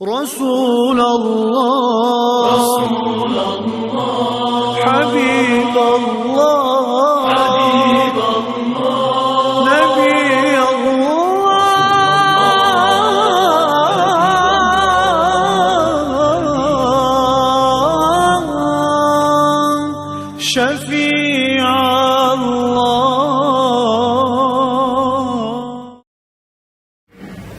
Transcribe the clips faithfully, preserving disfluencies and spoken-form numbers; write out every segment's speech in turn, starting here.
رسول الله، حبيب الله، نبي الله، شفيع الله.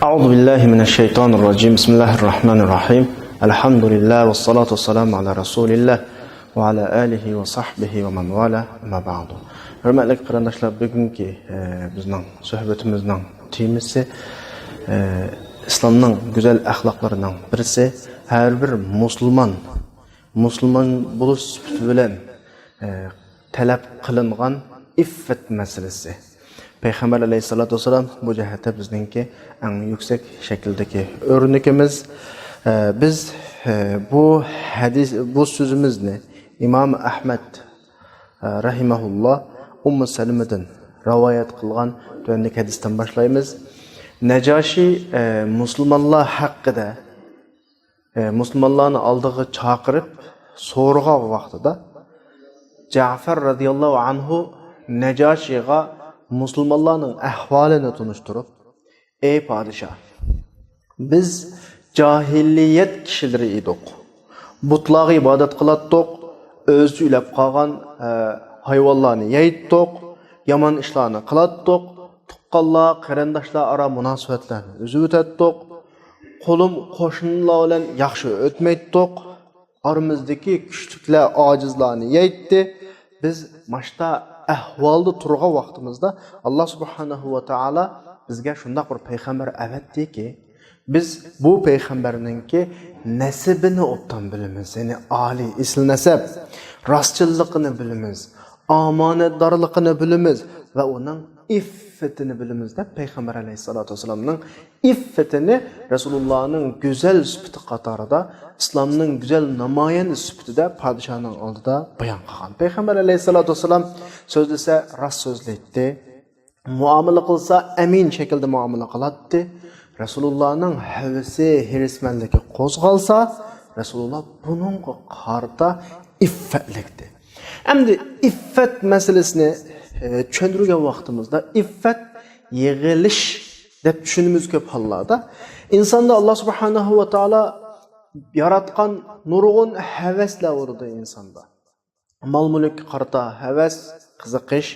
أعوذ بالله من الشيطان الرجيم. بسم الله الرحمن الرحيم. الحمد لله والصلاة والسلام على رسول الله وعلى آله وصحبه ومن والاه. أما بعد. ھۆرمەتلىك قېرىنداشلار، بۈگۈنكى، ئە، بىزنىڭ سۆھبىتىمىزنىڭ تېمىسى، ئە، ئىسلامنىڭ گۈزەل ئەخلاقلىرىنىڭ بىرسى، ھەر بىر مۇسۇلمان، مۇسۇلمان بولۇش سۈپىتى بىلەن، ئە، تەلەپ قىلىنغان ئىففەت مەسىلىسى. پەيغەمبەر ئەلەيھىسسالاتۇ ۋەسسالام بۇ جەھەتتە بىزنىڭكى ئەڭ يۈكسەك شەكىلدىكى ئۆرنىكىمىز. ئە، بىز، ئە، بۇ ھەدىس، بۇ سۆزىمىزنى ئىمام ئەھمەد، ئە، رەھىمەھۇللا ئۇممۇ سەلىمىدىن رىۋايەت قىلغان تۆۋەندىكى ھەدىستىن باشلايمىز. نەجاشى، ئە، مۇسۇلمانلار ھەققىدە ئە، مۇسۇلمانلارنى ئالدىغا چاقىرىپ سورىغان ۋاقتىدا، جەفەر رەزىياللاھۇ ئەنھۇ نەجاشىغا مۇسۇلمانلارنىڭ ئەھۋالىنى تونۇشتۇرۇپ، ئەي پادىشاھ، بىز جاھىلىيەت كىشىلىرى ئىدۇق. بۇتلارغا ئىبادەت قىلاتتۇق، ئۆزىچە ئۆلۈپ قالغان، ئە، ھايۋانلارنى يەيتتۇق، يامان ئىشلارنى قىلاتتۇق، تۇغقانلار، قېرىنداشلار ئارا مۇناسىۋەتلەرنى ئۈزۈۋېتەتتۇق. قولۇم قوشنىلار بىلەن ياخشى ئۆتمەيتتۇق. ئارىمىزدىكى كۈچلۈكلەر ئاجىزلارنى يەيتتى. بىز ماشتا ئەھۋالدا تۇرغان ۋاقتىمىزدا، ئاللا سۇبھانەھۇ ۋە تائالا بىزگە شۇنداق بىر پەيغەمبەر ئەۋەتتىكى، بىز بۇ پەيغەمبەرنىڭكى نەسىبىنى ئوبدان بىلىمىز، يەنى ئالىي ئېسىل نەسەب، راستچىللىقىنى بىلىمىز، ئامانەتدارلىقىنى بىلىمىز ۋە ئۇنىڭ ئىففىتىنى بىلىمىز دەپ، پەيغەمبەر ئەلەيھىسسالاتۇ ۋەسسالامنىڭ ئىففىتىنى رەسۇلۇللانىڭ گۈزەل سۈپىتى قاتارىدا، ئىسلامنىڭ گۈزەل نامايەندىسى سۈپىتىدە پادىشاھنىڭ ئالدىدا بايان قىلغان. پەيغەمبەر ئەلەيھىسسالاتۇ ۋەسسالام سۆزلىسە راست سۆزلەيتتى. مۇئامىلە قىلسا ئەمىن شەكىلدە مۇئامىلە قىلاتتى. رەسۇلۇللانىڭ ھەۋىسى، ھېرىسمەنلىكى قوزغالسا، رەسۇلۇللا بۇنىڭغا قارىتا ئىففەتلىكتى. ئەمدى ئىففەت مەسىلىسىنى، ئە، چۈشەندۈرگەن ۋاقتىمىزدا، ئىففەت يىغىلىش دەپ چۈشىنىمىز كۆپ ھاللاردا. ئىنساندا ئاللا سۇبھانەھۇ ۋە تائالا ياراتقان نۇرغۇن ھەۋەسلەر بولىدۇ ئىنساندا. مال-مۈلۈككە قارىتا ھەۋەس، قىزىقىش،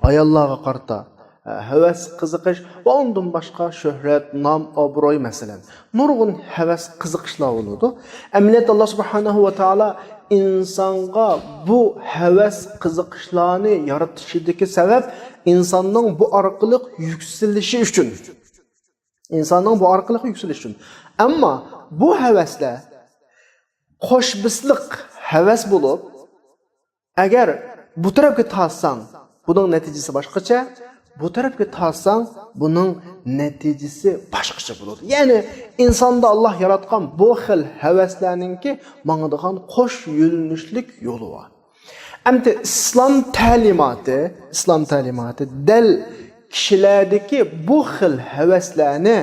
ئاياللارغا قارىتا، ئە، ھەۋەس، قىزىقىش ۋە ئۇندىن باشقا شۆھرەت، نام، ئابرۇي، مەسىلەن، نۇرغۇن ھەۋەس، قىزىقىشلار بولىدۇ. ئەمەلىيەتتە، ئاللا سۇبھانەھۇ ۋە تائالا ئىنسانغا بۇ ھەۋەس، قىزىقىشلارنى يارىتىشىدىكى سەۋەب ئىنساننىڭ بۇ ئارقىلىق يۈكسىلىشى ئۈچۈن. ئىنساننىڭ بۇ ئارقىلىق يۈكسىلىشى ئۈچۈن. ئەمما بۇ ھەۋەسلەر قوش بىسلىق ھەۋەس بولۇپ، ئەگەر بۇ تەرەپكە تارتساڭ، بۇنىڭ نەتىجىسى باشقىچە، بۇ تەرەپكە تارتساڭ، بۇنىڭ نەتىجىسى باشقىچە بولىدۇ. يەنى ئىنساندا ئاللا ياراتقان بۇ خىل ھەۋەسلەرنىڭكى ماڭىدىغان قوش يۆنىلىشلىك يولى بار. ئەمدى ئىسلام تەلىماتى، ئىسلام تەلىماتى دەل كىشىلەردىكى بۇ خىل ھەۋەسلەرنى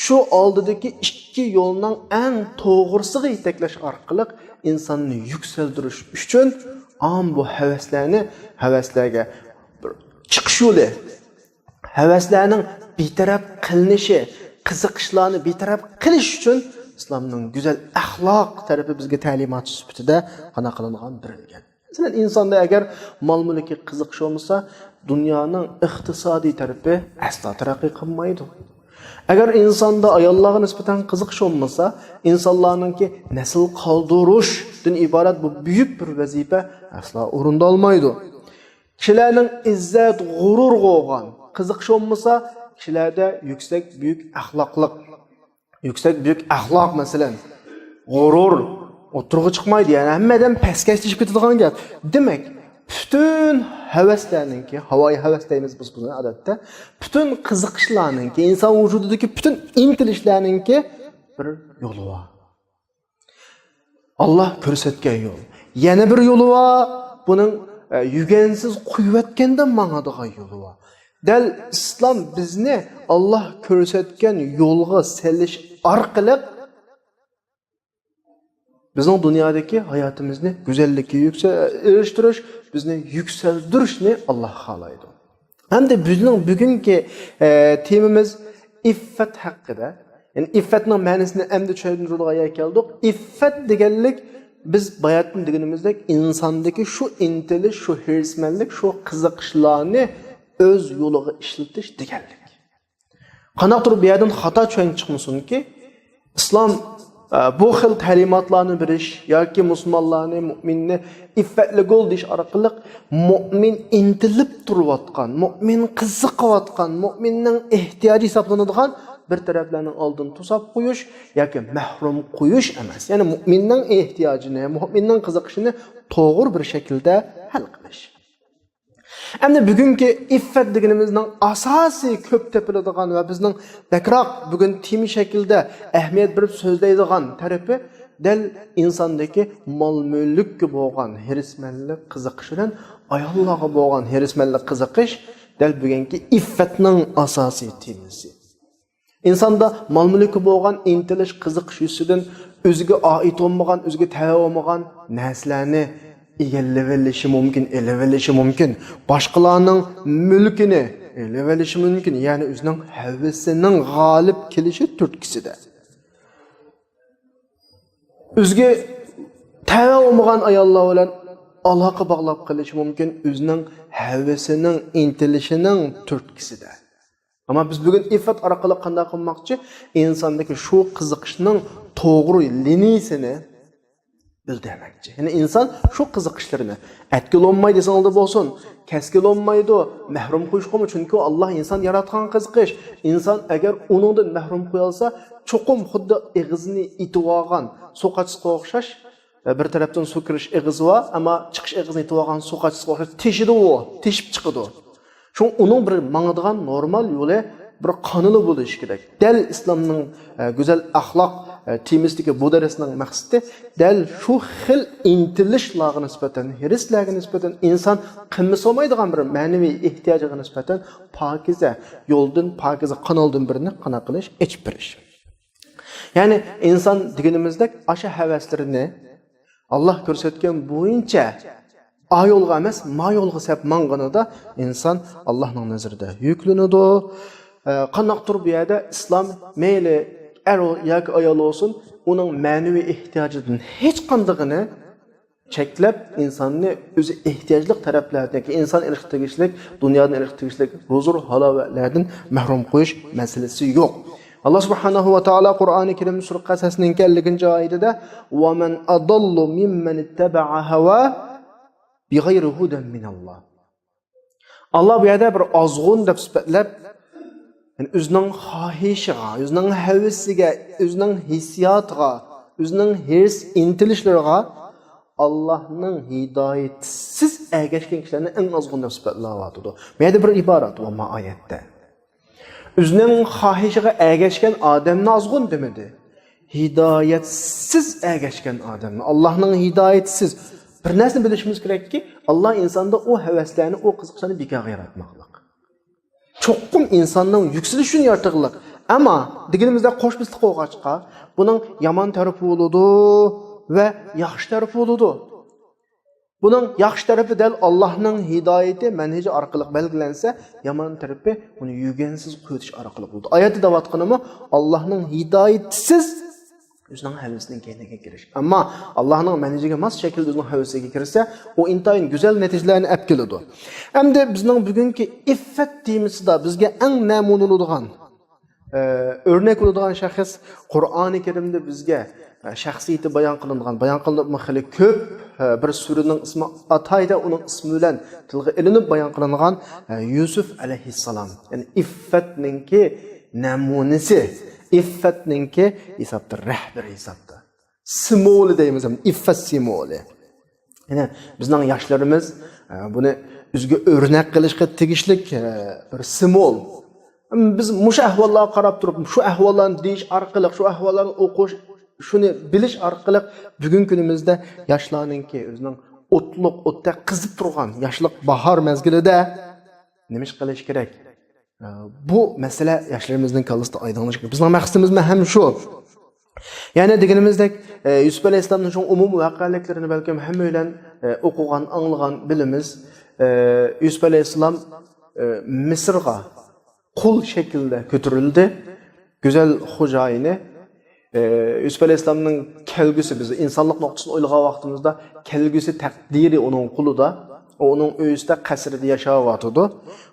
شۇ ئالدىدىكى ئىككى يولنىڭ ئەڭ توغرىسىغا يېتەكلەش ئارقىلىق ئىنساننى يۈكسەلدۈرۈش ئۈچۈن ئام بۇ ھەۋەسلەرنى، ھەۋەسلەرگە بىر چىقىش يولى، ھەۋەسلەرنىڭ بىتەرەپ قىلىنىشى، قىزىقىشلارنى بىتەرەپ قىلىش ئۈچۈن ئىسلامنىڭ گۈزەل ئەخلاق تەرىپى بىزگە تەلىمات سۈپىتىدە قانداق قىلىنغان بېرىلگەن. مەسىلەن، ئىنساندا ئەگەر مال-مۈلكى قىزىقىش بولمىسا، دۇنيانىڭ ئىقتىسادىي تەرىپى ئەسلا تەرەققىي قىلمايدۇ. ئەگەر ئىنساندا ئاياللارغا نىسبەتەن قىزىقىش بولمىسا، ئىنسانلارنىڭكى نەسىل قالدۇرۇشتىن ئىبارەت بۇ بۈيۈك بىر ۋەزىپە ئەسلا ئورۇندالمايدۇ. كىشىلەرنىڭ ئىززەت، غۇرۇرغا بولغان قىزىقىشى بولمىسا، كىشىلەردە يۈكسەك، بۈيۈك ئەخلاقلىق، يۈكسەك، بۈيۈك ئەخلاق، مەسىلەن، غۇرۇر ئوتتۇرىغا چىقمايدۇ. يەنى ھەممە ئادەم پەسكەشلىشىپ كېتىدىغان گەپ. دېمەك، پۈتۈن ھەۋەسلەرنىڭكى، ھاۋايى ھەۋەس دەيمىز بىز بۇنى ئادەتتە، پۈتۈن قىزىقىشلارنىڭكى، ئىنسان ۋۇجۇدىدىكى پۈتۈن ئىنتىلىشلەرنىڭكى بىر يولى بار. ئاللا كۆرسەتكەن يول. يەنە بىر يولى بار. بۇنىڭ، ئە، يۈگەنسىز قويۇۋەتكەندە ماڭىدىغان يولى بار. دەل ئىسلام بىزنى ئاللا كۆرسەتكەن يولغا سېلىش ئارقىلىق بىزنىڭ دۇنيادىكى ھاياتىمىزنى گۈزەللىككە يۈكسە-، ئېرىشتۈرۈش، بىزنى يۈكسەلدۈرۈشنى ئاللاھ خالايدۇ. ھەمدە بىزنىڭ بۈگۈنكى، ئە، تېمىمىز ئىففەت ھەققىدە. يەنى ئىففەتنىڭ مەنىسىنى ئەمدى چۈشەندۈرىدىغان يەرگە كەلدۇق. ئىففەت دېگەنلىك، بىز باياتىن دېگىنىمىزدەك، ئىنساندىكى شۇ ئىنتىلىش، شۇ ھېرىسمەنلىك، شۇ قىزىقىشلارنى ئۆز يولىغا ئىشلىتىش دېگەنلىك. قانداقتۇر بۇ يەردىن خاتا چۈشەنچە چىقمىسۇنكى، ئىسلام، ئە، بۇ خىل تەلىماتلارنى بېرىش ياكى مۇسۇلمانلارنى، مۇئمىننى ئىففەتلىگىل دېيىش ئارقىلىق مۇئمىن ئىنتىلىپ تۇرۇۋاتقان، مۇئمىن قىزىقىۋاتقان، مۇئمىننىڭ ئېھتىياجى ھېسابلىنىدىغان بىر تەرەپلەرنىڭ ئالدىنى توساپ قويۇش ياكى مەھرۇم قويۇش ئەمەس. يەنى مۇئمىننىڭ ئېھتىياجىنى، مۇئمىننىڭ قىزىقىشىنى توغرا بىر شەكىلدە ھەل قىلىش. ئەمدى بۈگۈنكى ئىففەت دېگىنىمىزنىڭ ئاساسىي كۆپ تېپىلىدىغان ۋە بىزنىڭ بەكراق بۈگۈن تېما شەكلىدە ئەھمىيەت بېرىپ سۆزلەيدىغان تەرىپى دەل ئىنساندىكى مال-مۈلۈككە بولغان ھېرىسمەنلىك، قىزىقىش بىلەن ئاياللارغا بولغان ھېرىسمەنلىك، قىزىقىش دەل بۈگۈنكى ئىففەتنىڭ ئاساسىي تېمىسى. ئىنساندا مال-مۈلۈككە بولغان ئىنتىلىش، قىزىقىش يۈزىسىدىن ئۆزىگە ئائىت بولمىغان، ئۆزىگە تەۋە بولمىغان نەرسىلەرنى ئىگىلىۋېلىشى مۇمكىن، ئېلىۋېلىشى مۇمكىن. باشقىلارنىڭ مۈلكىنى ئېلىۋېلىشى مۇمكىن. يەنى ئۆزىنىڭ ھەۋىسىنىڭ غالىب كېلىشى تۈرتكىسىدە. ئۆزىگە تەۋە بولمىغان ئاياللار بىلەن ئالاقە باغلاپ قېلىشى مۇمكىن، ئۆزىنىڭ ھەۋىسىنىڭ، ئىنتىلىشىنىڭ تۈرتكىسىدە. ئەمما بىز بۈگۈن ئىففەت ئارقىلىق قانداق قىلماقچى؟ ئىنساندىكى شۇ قىزىقىشنىڭ توغرا لىنىيىسىنى بىلدۈرمەكچى. يەنى ئىنسان شۇ قىزىقىشلىرىنى ئەتكە بولماي دېسىڭىزلا بولسۇن، كەسكە بولمايدۇ، مەھرۇم قويۇشقىمۇ، چۈنكى ئۇ ئاللاھ ئىنسان ياراتقان قىزىقىش. ئىنسان ئەگەر ئۇنىڭدىن مەھرۇم قويالسا، چوقۇم خۇددى ئېغىزىنى ئېتىۋالغان سۇ قاچىسىغا ئوخشاش، بىر تەرەپتىن سۇ كىرىش ئېغىزى بار، ئەمما چىقىش ئېغىزىنى ئېتىۋالغان سۇ قاچىسىغا ئوخشاش تېشىدۇ ئۇ، تېشىپ چىقىدۇ. شۇڭا ئۇنىڭ بىر ماڭىدىغان نورمال يولى، بىر قانىلى بولۇشى كېرەك. دەل ئىسلامنىڭ، ئە، گۈزەل ئەخلاق، ئە، تېمىسىدىكى بۇ دەرسنىڭ مەقسىتى دەل شۇ خىل ئىنتىلىشلارغا نىسبەتەن، ھېرىسلارغا نىسبەتەن ئىنسان قىلمىسا بولمايدىغان بىر مەنىۋى ئېھتىياجىغا نىسبەتەن پاكىزە يولدىن، پاكىزە قانالدىن بىرنى قانداق قىلىش، ئېچىپ بېرىش. يەنى ئىنسان دېگىنىمىزدەك ئاشۇ ھەۋەسلىرىنى ئاللاھ كۆرسەتكەن بويىچە ئا يولغا ئەمەس، ما يولغا سەپ ماڭغىنىدا ئىنسان ئاللاھنىڭ نەزىرىدە يۈكلىنىدۇ. ئە، قانداقتۇر بۇ يەردە ئىسلام مەيلى ئەر ياكى ئايال بولسۇن، ئۇنىڭ مەنىۋى ئېھتىياجىدىن ھېچقاندىقىنى چەكلەپ، ئىنساننى ئۆزى ئېھتىياجلىق تەرەپلەردىن ياكى ئىنسان ئېرىشىشكە تېگىشلىك، دۇنيادىن ئېرىشىشكە تېگىشلىك ھۇزۇر-ھالاۋەتلەردىن مەھرۇم قويۇش مەسىلىسى يوق. ئاللاھ سۇبھانەھۇ ۋە تائالا قۇرئانى كەرىم سۈرە قەسەسنىڭ ئەللىكىنچى ئايىتىدە، «وَمَنْ أَضَلُّ مِمَّنِ اتَّبَعَ هَوَاهُ بِغَيْرِ هُدًى مِنَ اللَّهِ.» ئاللاھ بۇ يەردە بىر ئازغۇن دەپ سۈپەتلەپ، يەنى ئۆزىنىڭ خاھىشىغا، ئۆزىنىڭ ھەۋىسىگە، ئۆزىنىڭ ھېسسىياتىغا، ئۆزىنىڭ ھېرىس ئىنتىلىشلىرىغا ئاللاھنىڭ ھىدايىتىسىز ئەگەشكەن كىشىلەرنى ئەڭ ئازغۇن دەپ سۈپەتلەۋاتىدۇ. بۇ يەردە بىر ئىبارەت بار ئايەتتە. ئۆزىنىڭ خاھىشىغا ئەگەشكەن ئادەمنى ئازغۇن دېمىدى. ھىدايەتسىز ئەگەشكەن ئادەمنى، ئاللاھنىڭ ھىدايىتىسىز. بىر نەرسىنى بىلىشىمىز كېرەككى، ئاللاھ ئىنساندا ئۇ ھەۋەسلەرنى، ئۇ قىزىقىشلارنى بىكارغا ياراتمىغانلىق. چوقۇم ئىنساننىڭ يۈكسىلىشى ئۈچۈن يارىتىلغانلىق. ئەمما دېگىنىمىزدە قوشمىسلىق بولغاچقا، بۇنىڭ يامان تەرىپى بولىدۇ ۋە ياخشى تەرىپى بولىدۇ. بۇنىڭ ياخشى تەرىپى دەل ئاللاھنىڭ ھىدايىتى، مەنھىجى ئارقىلىق بەلگىلەنسە، يامان تەرىپى ئۇنى يۈگەنسىز قويۇۋېتىش ئارقىلىق بولىدۇ. ئايەتتە دەۋاتقىنىمۇ ئاللاھنىڭ ھىدايىتىسىز ئۆزىنىڭ ھەۋىسىنىڭ كەينىگە كىرىش. ئەمما ئاللاھنىڭ مەنھىجىگە ماس شەكىلدە ئۆزىنىڭ ھەۋىسىگە كىرسە، ئۇ ئىنتايىن گۈزەل نەتىجىلەرنى ئەپ كېلىدۇ. ئەمدى بىزنىڭ بۈگۈنكى ئىففەت تېمىسىدا بىزگە ئەڭ نەمۇنە بولىدىغان ئۆرنەك بولىدىغان شەخس، قۇرئانى كەرىمدە بىزگە شەخسىيىتى بايان قىلىنغان، بايان قىلىنىپمۇ خېلى كۆپ، بىر سۈرىنىڭ ئىسمى ئاتايدە، ئۇنىڭ ئىسمى بىلەن تىلغا ئېلىنىپ بايان قىلىنغان يۈسۈف ئەلەيھىسسالام. يەنى ئىففەتنىڭكى نەمۇنىسى، ئىففەتنىڭكى ھېسابتا رەھبىرى ھېسابتا. سىمۋولى دەيمىز، ئىففەت سىمۋولى. يەنى بىزنىڭ ياشلىرىمىز، ئە، بۇنى ئۆزىگە ئۆرنەك قىلىشقا تېگىشلىك، ئە، بىر سىمۋول. بىز مۇشۇ ئەھۋاللارغا قاراپ تۇرۇپ، شۇ ئەھۋاللارنى دېيىش ئارقىلىق، شۇ ئەھۋاللارنى ئوقۇش، شۇنى بىلىش ئارقىلىق بۈگۈنكى كۈنىمىزدە ياشلارنىڭكى ئۆزىنىڭ ئوتلۇق، ئوتتەك قىزىپ تۇرغان ياشلىق باھار مەزگىلىدە نېمە ئىش قىلىش كېرەك؟ ئە، بۇ مەسىلە ياشلىرىمىزنىڭ كاللىسىدا ئايدىڭلىشىپ، بىزنىڭ مەقسىتىمىزمۇ ھەم شۇ. يەنى دېگىنىمىزدەك، ئە، يۈسۈپ ئەلەيھىسسالامنىڭ شۇ ئومۇمىي ۋەقەلىكلىرىنى بەلكىم ھەممەيلەن، ئە، ئوقۇغان، ئاڭلىغان، بىلىمىز. ئە، يۈسۈپ ئەلەيھىسسالام، ئە، مىسىرغا قۇل شەكلىدە كۆتۈرۈلدى. گۈزەل خوجايىنى، ئە، يۈسۈپ ئەلەيھىسسالامنىڭ كەلگۈسى، بىز ئىنسانلىق نۇقتىسىدىن ئويلىغان ۋاقتىمىزدا، كەلگۈسى تەقدىرى ئۇنىڭ قولىدا. ئۇ ئۇنىڭ ئۆيىسىدە، قەسرىدە ياشاۋاتىدۇ.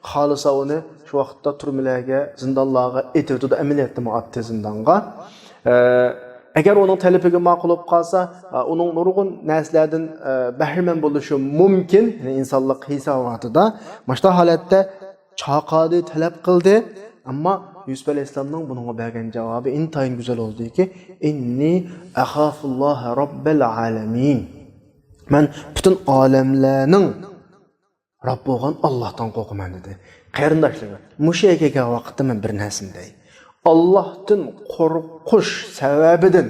خالىسا ئۇنى شۇ ۋاقىتتا تۈرمىلەرگە، زىندانلارغا ئېتىۋېتىدۇ، ئەمەلىيەتتىمۇ ئاتتى زىندانغا. ئە، ئەگەر ئۇنىڭ تەلىپىگە ماقۇل بولۇپ قالسا، ئە، ئۇنىڭ نۇرغۇن نەرسىلەردىن، ئە، بەھرىمەن بولۇشى مۇمكىن، يەنى ئىنسانلىق ھېساباتىدا. مۇشۇنداق ھالەتتە چاقادى تەلەپ قىلدى. ئەمما يۈسۈپ ئەلەيھىسسالامنىڭ بۇنىڭغا بەرگەن جاۋابى ئىنتايىن گۈزەل بولدىكى، «ئىننى ئەخافۇللاھە رەببەل ئالەمىن.» مەن پۈتۈن ئالەملەرنىڭ رەب بولغان ئاللاھتىن قورقىمەن، دېدى. قېرىنداشلىرىم، مۇشۇ يەرگە كەلگەن ۋاقىتتا مەن بىر نەرسىنى دەي. ئاللاھتىن قورقۇش سەۋەبىدىن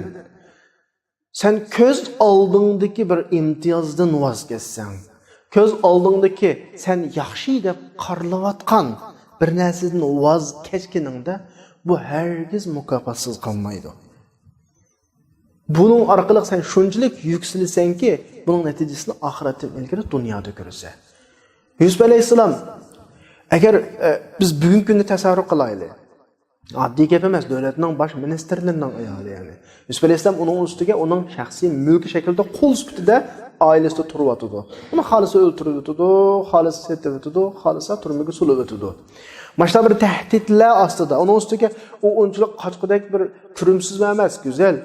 سەن كۆز ئالدىڭدىكى بىر ئىمتىيازدىن ۋاز كەچسەڭ، كۆز ئالدىڭدىكى سەن ياخشى دەپ قارىلىۋاتقان بىر نەرسىدىن ۋاز كەچكىنىڭدە، بۇ ھەرگىز مۇكاپاتسىز قالمايدۇ. بۇنىڭ ئارقىلىق سەن شۇنچىلىك يۈكسىلىسەنكى، بۇنىڭ نەتىجىسىنى ئاخىرەتتىن ئىلگىرى دۇنيادا كۆرىسەن. يۈسۈپ ئەلەيھىسسالام، ئەگەر، ئە، بىز بۈگۈنكى كۈننى تەسەۋۋۇر قىلايلى. ئاددىي گەپ ئەمەس، دۆلەتنىڭ باش مىنىستىرلىرىنىڭ ئايالى، يەنى. يۈسۈپ ئەلەيھىسسالام ئۇنىڭ ئۈستىگە ئۇنىڭ شەخسىي مۈلكى شەكلىدە قۇل سۈپىتىدە ئائىلىسىدە تۇرۇۋاتىدۇ. ئۇنى خالىسا ئۆلتۈرۈۋېتىدۇ، خالىسا سېتىۋېتىدۇ، خالىسا تۈرمىگە سولىۋېتىدۇ. ماشۇنداق بىر تەھدىتلەر ئاستىدا، ئۇنىڭ ئۈستىگە ئۇ ئۇنچىلىك قاچقۇدەك بىر كۆرۈمسىزمۇ ئەمەس، گۈزەل.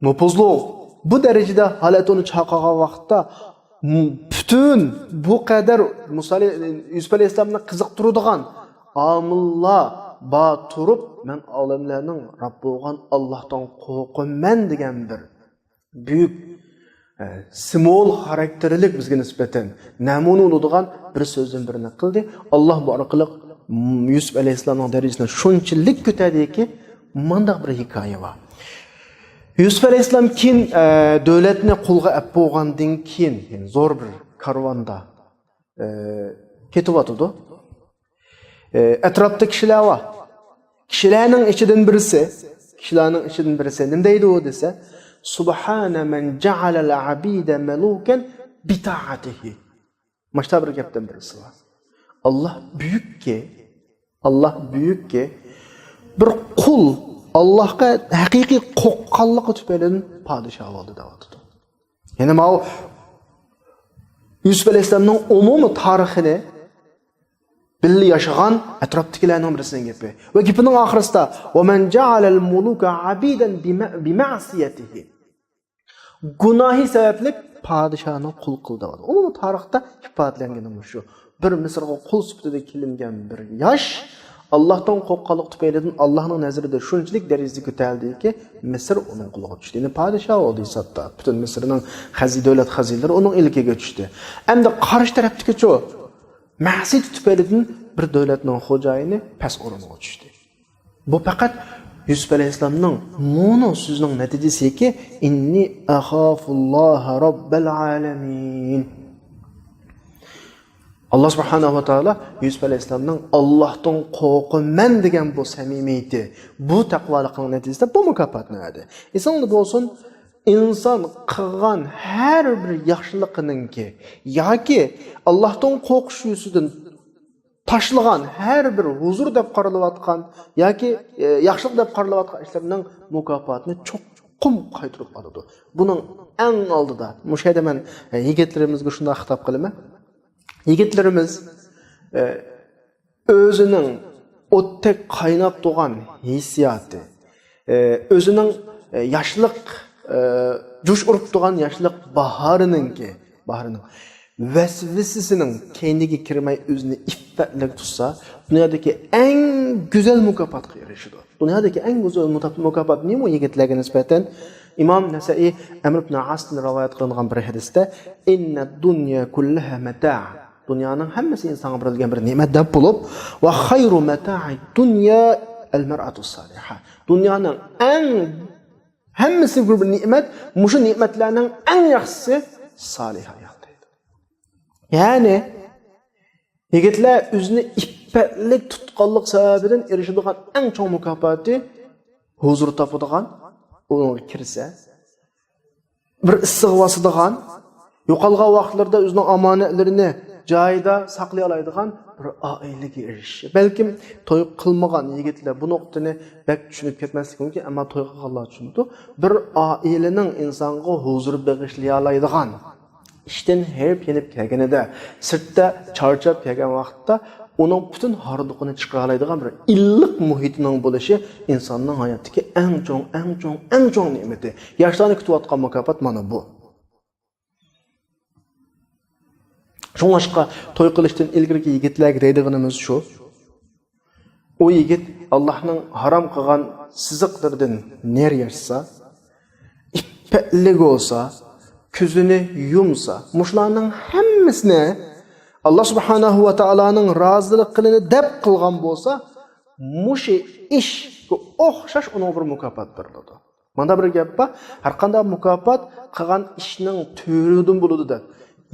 نوپۇزلۇق. بۇ دەرىجىدە ھالەت ئۇنى چاقىرغان ۋاقىتتا، م-، پۈتۈن بۇ قەدەر مۇسا-، يۈسۈپ ئەلەيھىسسالامنى قىزىقتۇرىدىغان ئامىللار بار تۇرۇپ، مەن ئالەملەرنىڭ رەب بولغان ئاللاھتىن قورقىمەن دېگەن بىر بۈيۈك، ئە، سىمۋول خاراكتېرلىك بىزگە نىسبەتەن نەمۇنە بولىدىغان بىر سۆزدىن بىرنى قىلدى. ئاللاھ بۇ ئارقىلىق، م-، يۈسۈپ ئەلەيھىسسالامنىڭ دەرىجىسىنى شۇنچىلىك كۆتەردىكى، مۇنداق بىر ھېكايە بار. يۈسۈپ ئەلەيھىسسالام كېيىن، ئە، دۆلەتنى قولغا ئەپ بولغاندىن كېيىن، يەنى زور بىر كارۋاندا، ئە، كېتىۋاتىدۇ. ئە، ئەتراپتا كىشىلەر بار. كىشىلەرنىڭ ئىچىدىن بىرسى، كىشىلەرنىڭ ئىچىدىن بىرسى نېمە دەيدۇ دېسە، سۇبھانە مەن جەئەلەل ئەبىدە مەلۇكەن بىتائەتىھى. ماشتا بىر گەپتىن بىرسى بار. ئاللاھ بۈيۈككى، ئاللاھ بۈيۈككى، بىر قۇل ئاللاھقا ھەقىقىي قورققانلىقى تۈپەيلىدىن پادىشاھ بولدى دەۋاتىدۇ. يەنى ماۋۇ يۈسۈپ ئەلەيھىسسالامنىڭ ئومۇمىي تارىخىنى بىللە ياشىغان ئەتراپتىكىلەرنىڭ بىرسىنىڭ گېپى. ۋە گېپىنىڭ ئاخىرىسىدا، ۋە مەن جەئەلەل مۇلۇكە ئەبىدەن بىمە-، بىمەئسىيەتىھى. گۇناھى سەۋەبلىك پادىشاھنى قۇل قىلدى. ئۇمۇمىي تارىختا ئىپادىلەنگىنى مۇشۇ. بىر مىسىرغا قۇل سۈپىتىدە كېلىنگەن بىر ياش ئاللاھتىن قورققانلىق تۈپەيلىدىن ئاللاھنىڭ نەزىرىدە شۇنچىلىك دەرىجىدە كۆتەرىلدىكى، مىسىر ئۇنىڭ قولىغا چۈشتى. يەنى پادىشاھ بولدى ھېسابتا. پۈتۈن مىسىرنىڭ خەزى-، دۆلەت خەزىنىلىرى ئۇنىڭ ئىلكىگە چۈشتى. ئەمدى قارشى تەرەپتىكىچۇ؟ مەسىيىتى تۈپەيلىدىن بىر دۆلەتنىڭ خوجايىنى پەس ئورۇنغا چۈشتى. بۇ پەقەت يۈسۈپ ئەلەيھىسسالامنىڭ مۇنۇ سۆزىنىڭ نەتىجىسىكى، ئىننى ئەخافۇللاھە رەببەل ئالەمىن. ئاللاھ سۇبھانەھۇ ۋە تائالا يۈسۈپ ئەلەيھىسسالامنىڭ ئاللاھتىن قورقىمەن دېگەن بۇ سەمىمىيىتى، بۇ تەقۋالىقنىڭ نەتىجىسىدە بۇ مۇكاپاتنى بەردى. ئېسىڭدە بولسۇن، ئىنسان قىلغان ھەر بىر ياخشىلىقىنىڭكى ياكى ئاللاھتىن قورقۇش يۈزىدىن تاشلىغان ھەر بىر ھۇزۇر دەپ قارىلىۋاتقان ياكى، ئە، ياخشىلىق دەپ قارىلىۋاتقان ئىشلىرىنىڭ مۇكاپاتىنى چوقۇم قايتۇرۇپ ئالىدۇ. بۇنىڭ ئەڭ ئالدىدا، مۇشۇ يەردە مەن، ئە، يىگىتلىرىمىزگە شۇنداق خىتاب قىلىمەن. يىگىتلىرىمىز، ئە، ئۆزىنىڭ ئوتتەك قايناپ تۇرغان ھېسسىياتى، ئە، ئۆزىنىڭ، ئە، ياشلىق، ئە، جۇش ئۇرۇپ تۇرغان ياشلىق باھارىنىڭكى، باھارىنىڭ ۋەسۋىسىسىنىڭ كەينىگە كىرمەي ئۆزىنى ئىپپەتلىك تۇتسا، دۇنيادىكى ئەڭ گۈزەل مۇكاپاتقا ئېرىشىدۇ. دۇنيادىكى ئەڭ گۈزەل مۇتا-، مۇكاپات نېمە يىگىتلەرگە نىسبەتەن؟ ئىمام نەسەئىي ئەمر ئىبن ئاستىن رىۋايەت قىلىنغان بىر ھەدىستە، ئىننەد دۇنيا كۇللەھا مەتاع. دۇنيانىڭ ھەممىسى ئىنسانغا بېرىلگەن بىر نېمەت دەپ بولۇپ، ۋە خەيرۇ مەتائی دۇنيا ئەل مەرئەتۇ سالىھە. دۇنيانىڭ ئەڭ، ھەممىسى بىر، بىر نېمەت، مۇشۇ نېمەتلەرنىڭ ئەڭ ياخشىسى سالىھ ئايال دەيدۇ. يەنى، يىگىتلەر ئۆزىنى ئىپپەتلىك تۇتقانلىق سەۋەبىدىن ئېرىشىدىغان ئەڭ چوڭ مۇكاپاتى ھۇزۇر تاپىدىغان، ئۇنىڭغا كىرسە، بىر ئىسسىغا باسىدىغان، يوقالغان ۋاقىتلىرىدا ئۆزىنىڭ ئامانەتلىرىنى جايىدا ساقلىيالايدىغان بىر ئائىلىگە ئېرىشىشى. بەلكىم توي قىلمىغان يىگىتلەر بۇ نۇقتىنى بەك چۈشىنىپ كەتمەسلىكى مۇمكىن، ئەمما توي قىلغانلار چۈشىنىدۇ. بىر ئائىلىنىڭ ئىنسانغا ھۇزۇر بېغىشلىيالايدىغان، ئىشتىن ھېرىپ يېنىپ كەلگىنىدە، سىرتتا چارچاپ كەلگەن ۋاقىتتا ئۇنىڭ پۈتۈن ھاردۇقىنى چىقىرالايدىغان بىر ئىللىق مۇھىتىنىڭ بولۇشى ئىنساننىڭ ھاياتتىكى ئەڭ چوڭ، ئەڭ چوڭ، ئەڭ چوڭ نېمىتى. ياشلارنى كۈتۈۋاتقان مۇكاپات مانا بۇ. شۇڭلاشقا توي قىلىشتىن ئىلگىرىكى يىگىتلەرگە دەيدىغىنىمىز شۇ. ئۇ يىگىت ئاللاھنىڭ ھارام قىلغان سىزىقلىرىدىن نېرى ياشىسا، ئىپپەتلىك بولسا، كۆزىنى يۇمسا، مۇشۇلارنىڭ ھەممىسىنى ئاللا سۇبھانەھۇ ۋە تائالانىڭ رازىلىقىنى دەپ قىلغان بولسا، مۇشۇ ئىشقا ئوخشاش ئۇنىڭغا بىر مۇكاپات بېرىلىدۇ. ماندا بىر گەپ بار، ھەرقانداق مۇكاپات قىلغان ئىشنىڭ تۈرىدىن بولىدۇ دەپ.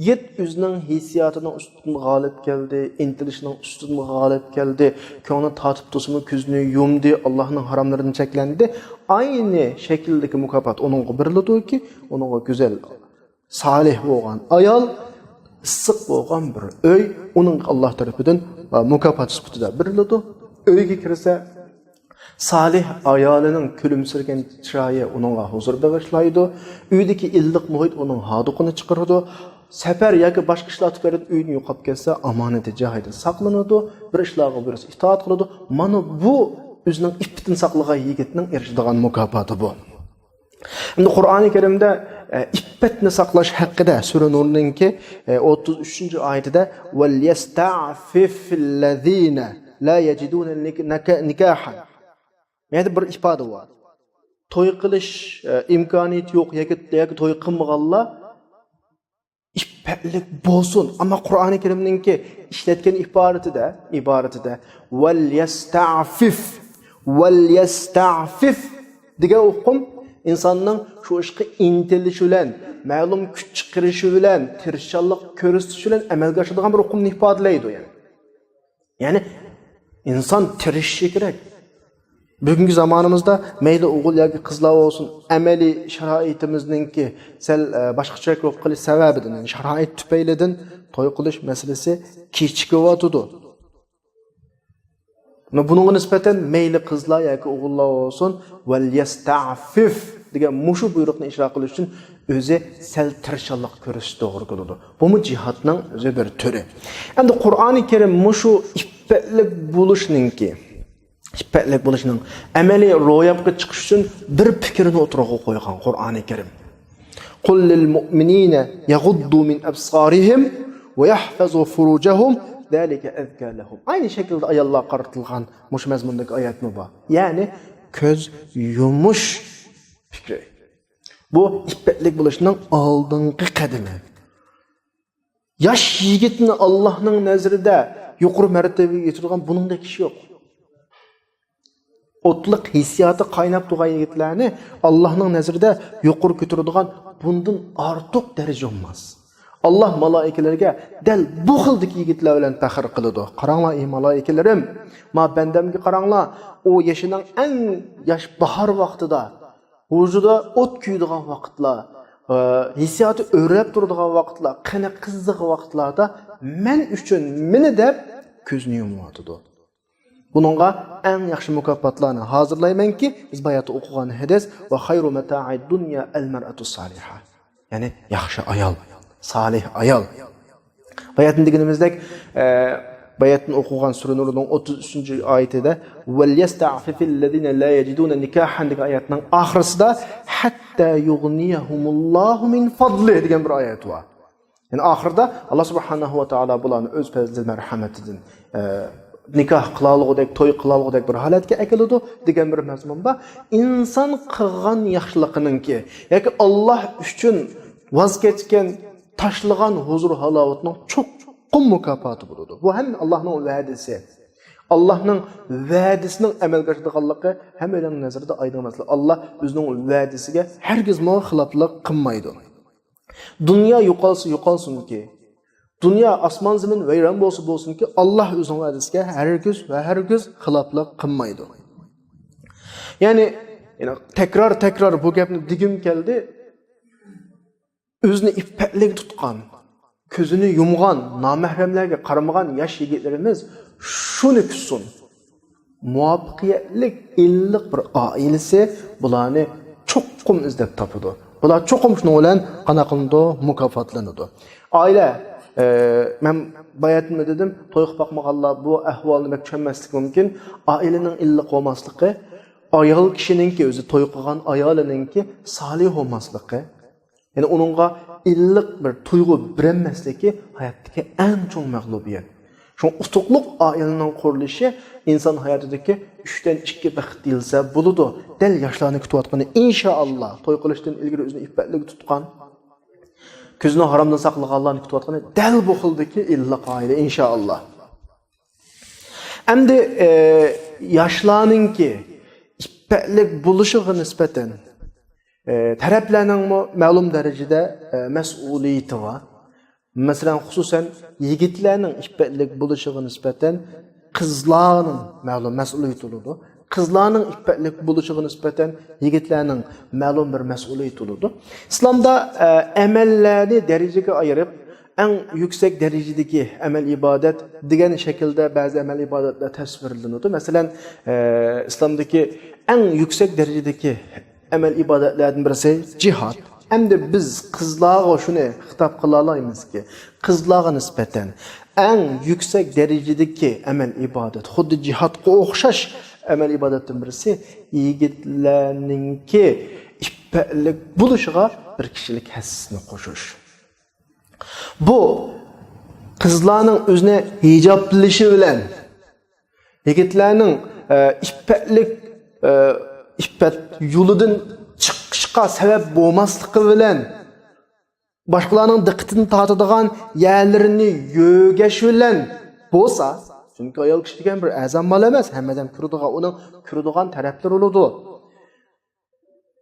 يىگىت ئۆزىنىڭ ھېسسىياتىنىڭ ئۈستىدىن غالىب كەلدى، ئىنتىلىشىنىڭ ئۈستىدىن غالىب كەلدى، كۆڭلى تارتىپ تۇرسىمۇ كۆزىنى يۇمدى، ئاللاھنىڭ ھاراملىرىدىن چەكلەندى. ئاينى شەكىلدىكى مۇكاپات ئۇنىڭغا بېرىلىدۇكى، ئۇنىڭغا گۈزەل، سالىھ بولغان ئايال، ئىسسىق بولغان بىر ئۆي ئۇنىڭغا ئاللاھ تەرىپىدىن مۇكاپات سۈپىتىدە بېرىلىدۇ. ئۆيگە كىرسە، سالىھ ئايالىنىڭ كۈلۈمسىرىگەن چىرايى ئۇنىڭغا ھۇزۇر بېغىشلايدۇ. ئۆيدىكى ئىللىق مۇھىت ئۇنىڭ ھاردۇقىنى چىقىرىدۇ. سەپەر ياكى باشقا ئىشلار تۈپەيلىدىن ئۆيدىن يوقاپ كەتسە، ئامانىتى جايىدا ساقلىنىدۇ. بىر ئىشلارغا بىرسى ئىتائەت قىلىدۇ. مانا بۇ ئۆزىنىڭ ئىپپىتىنى ساقلىغان يىگىتنىڭ ئېرىشىدىغان مۇكاپاتى بۇ. ئەمدى قۇرئانى كەرىمدە، ئە، ئىپپەتنى ساقلاش ھەققىدە سۈرە نۇرنىڭكى، ئە، ئوتتۇز ئۈچىنچى ئايىتىدە، «ۋەليەستەئفىفىللەزىنە لا يەجىدۇنە نىك-، نىكاھەن.» يەنە بىر ئىپادە بار. توي قىلىش، ئە، ئىمكانىيىتى يوق ياكى، ياكى توي قىلمىغانلار ئىپپەتلىك بولسۇن. ئەمما قۇرئانى كەرىمنىڭكى ئىشلەتكەن ئىبارىتىدە، ئىبارىتىدە، «ۋەليەستەئفىف، ۋەليەستەئفىف» دېگەن ئۇقۇم ئىنساننىڭ شۇ ئىشقا ئىنتىلىشى بىلەن، مەلۇم كۈچ چىقىرىشى بىلەن، تىرىشچانلىق كۆرسىتىشى بىلەن ئەمەلگە ئاشىدىغان بىر ئۇقۇمنى ئىپادىلەيدۇ، يەنى. يەنى ئىنسان تىرىشىشى كېرەك. بۈگۈنكى زامانىمىزدا مەيلى ئوغۇل ياكى قىزلار بولسۇن، ئەمەلىي شارائىتىمىزنىڭكى سەل، ئە، باشقىچە بولۇپ قېلىش سەۋەبىدىن، يەنى شارائىت تۈپەيلىدىن توي قىلىش مەسىلىسى كېچىكىۋاتىدۇ. مانا بۇنىڭغا نىسبەتەن مەيلى قىزلار ياكى ئوغۇللار بولسۇن، «ۋەليەستەئفىف» دېگەن مۇشۇ بۇيرۇقنى ئىجرا قىلىش ئۈچۈن ئۆزى سەل تىرىشچانلىق كۆرسىتىشى توغرا كېلىدۇ. بۇمۇ جىھادنىڭ ئۆزى بىر تۈرى. ئەمدى قۇرئانى كەرىم مۇشۇ ئىپپەتلىك بولۇشنىڭكى، ئىپپەتلىك بولۇشنىڭ ئەمەلىي روياپقا چىقىشى ئۈچۈن بىر پىكىرنى ئوتتۇرىغا قويغان قۇرئانى كەرىم. «قل للمؤمنين يغضوا من أبصارهم ويحفظوا فروجهم ذلك أزكى لهم.» ئاينى شەكىلدە ئاياللارغا قارىتىلغان مۇشۇ مەزمۇندىكى ئايەتمۇ بار. يەنى كۆز يۇمۇش پىكرى. بۇ ئىپپەتلىك بولۇشنىڭ ئالدىنقى قەدىمى. ياش يىگىتنى ئاللاھنىڭ نەزىرىدە يۇقىرى مەرتىۋىگە يېتىدىغان بۇنىڭدەك ئىش يوق. ئوتلۇق ھېسسىياتى قايناپ تۇرغان يىگىتلەرنى ئاللاھنىڭ نەزىرىدە يۇقىرى كۆتۈرىدىغان بۇندىن ئارتۇق دەرىجە بولماس. ئاللاھ مالائىكىلەرگە دەل بۇ خىلدىكى يىگىتلەر بىلەن پەخىر قىلىدۇ. قاراڭلار، ئەي مالائىكىلىرىم، ما بەندەمگە قاراڭلار، ئۇ يېشىنىڭ ئەڭ ياش باھار ۋاقتىدا، ۋۇجۇدى ئوت كۆيىدىغان ۋاقىتلار، ئە، ھېسسىياتى ئۆرلەپ تۇرىدىغان ۋاقىتلار، قېنى قىزىدىغان ۋاقىتلاردا مەن ئۈچۈن، مېنى دەپ كۆزىنى يۇمۇۋاتىدۇ. بۇنىڭغا ئەڭ ياخشى مۇكاپاتلارنى ھازىرلايمەنكى، بىز باياتتا ئوقۇغان ھەدىس، «ۋە خەيرۇ مەتائىد دۇنيا ئەل مەرئەتۇس سالىھە.» يەنى ياخشى ئايال، سالىھ ئايال. باياتتىن دېگىنىمىزدەك، ئە، باياتتىن ئوقۇغان سۈرە نۇرنىڭ ئوتتۇز ئۈچىنچى ئايىتىدە، «ۋەليەستەئفىفىللەزىنە لا يەجىدۇنە نىكاھەن» دېگەن ئايەتنىڭ ئاخىرسىدا، «ھەتتا يۇغنىيەھۇمۇللاھۇ مىن فەدلىھ» دېگەن بىر ئايەت بار. يەنى ئاخىرىدا ئاللا سۇبھانەھۇ ۋە تائالا بۇلارنى ئۆز پەزلى مەرھەمىتىدىن، ئە، نىكاھ قىلالىغۇدەك، توي قىلالىغۇدەك بىر ھالەتكە ئەكېلىدۇ دېگەن بىر مەزمۇن بار. ئىنسان قىلغان ياخشىلىقىنىڭكى ياكى ئاللا ئۈچۈن ۋاز كەچكەن، تاشلىغان ھۇزۇر ھالاۋىتىنىڭ چوقۇم مۇكاپاتى بولىدۇ. بۇ ھەممە ئاللانىڭ ۋەدىسى. ئاللانىڭ ۋەدىسىنىڭ ئەمەلگە ئاشىدىغانلىقى ھەممەيلەننىڭ نەزىرىدە ئايدىڭ مەسىلە. ئاللا ئۆزىنىڭ ۋەدىسىگە ھەرگىزمۇ خىلاپلىق قىلمايدۇ. دۇنيا يوقالسا يوقالسۇنكى، دۇنيا، ئاسمان زېمىن ۋەيران بولسا بولسۇنكى، ئاللا ئۆزىنىڭ ۋەدىسىگە ھەرگىز ۋە ھەرگىز خىلاپلىق قىلمايدۇ. يەنى يەنى تەكرار تەكرار بۇ گەپنى دېگۈم كەلدى. ئۆزىنى ئىپپەتلىك تۇتقان، كۆزىنى يۇمغان، نامەھرەملەرگە قارىمىغان ياش يىگىتلىرىمىز شۇنى كۈتسۇن. مۇۋەپپەقىيەتلىك، ئىللىق بىر ئائىلىسى بۇلارنى چوقۇم ئىزدەپ تاپىدۇ. بۇلار چوقۇم شۇنىڭ بىلەن قانداق قىلىنىدۇ؟ مۇكاپاتلىنىدۇ. ئائىلە، ئە، مەن باياتىنمۇ دېدىم، توي قىلىپ باقمىغانلار بۇ ئەھۋالنى بەك چۈشەنمەسلىكى مۇمكىن. ئائىلىنىڭ ئىللىق بولماسلىقى، ئايال كىشىنىڭكى ئۆزى توي قىلغان ئايالىنىڭكى سالىھ بولماسلىقى، يەنى ئۇنىڭغا ئىللىق بىر تۇيغۇ بېرەلمەسلىكى ھاياتتىكى ئەڭ چوڭ مەغلۇبىيەت. شۇڭا ئۇتۇقلۇق ئائىلىنىڭ قۇرۇلۇشى ئىنسان ھاياتىدىكى ئۈچتىن ئىككى بەخت دېيىلسە بولىدۇ. دەل ياشلارنى كۈتۈۋاتقىنى، ئىنشائاللا، توي قىلىشتىن ئىلگىرى ئۆزىنى ئىپپەتلىك تۇتقان، كۆزىنى ھارامدىن ساقلىغانلارنى كۈتۈۋاتقىنى دەل بۇ خىلدىكى ئىللىق ئائىلە، ئىنشائاللا. ئەمدى، ئە، ياشلارنىڭكى ئىپپەتلىك بولۇشىغا نىسبەتەن، ئە، تەرەپلەرنىڭمۇ مەلۇم دەرىجىدە، ئە، مەسئۇلىيىتى بار. مەسىلەن، خۇسۇسەن يىگىتلەرنىڭ ئىپپەتلىك بولۇشىغا نىسبەتەن قىزلارنىڭ مەلۇم مەسئۇلىيىتى بولىدۇ. قىزلارنىڭ ئىپپەتلىك بولۇشىغا نىسبەتەن يىگىتلەرنىڭ مەلۇم بىر مەسئۇلىيىتى بولىدۇ. ئىسلامدا، ئە، ئەمەللەرنى دەرىجىگە ئايرىپ، ئەڭ يۈكسەك دەرىجىدىكى ئەمەل ئىبادەت دېگەن شەكىلدە بەزى ئەمەل ئىبادەتلەر تەسۋىرلىنىدۇ. مەسىلەن، ئە، ئىسلامدىكى ئەڭ يۈكسەك دەرىجىدىكى ئەمەل ئىبادەتلەردىن بىرسى جىھاد. ئەمدى بىز قىزلارغا شۇنى خىتاب قىلالايمىزكى، قىزلارغا نىسبەتەن ئەڭ يۈكسەك دەرىجىدىكى ئەمەل ئىبادەت، خۇددى جىھادقا ئوخشاش ئەمەل ئىبادەتتىن بىرسى يىگىتلەرنىڭكى ئىپپەتلىك بولۇشىغا بىر كىشىلىك ھەسسىسىنى قوشۇش. بۇ قىزلارنىڭ ئۆزىنى ھىجابلىشى بىلەن يىگىتلەرنىڭ، ئە، ئىپپەتلىك، ئە، ئىپپەت يولىدىن چىقىشقا سەۋەب بولماسلىقى بىلەن، باشقىلارنىڭ دىققىتىنى تارتىدىغان يەرلىرىنى يۆگەش بىلەن بولسا، چۈنكى ئايال كىشى دېگەن بىر ئەرزان مال ئەمەس، ھەممە ئادەم كۆرىدىغان، ئۇنىڭ كۆرىدىغان تەرەپلىرى بولىدۇ.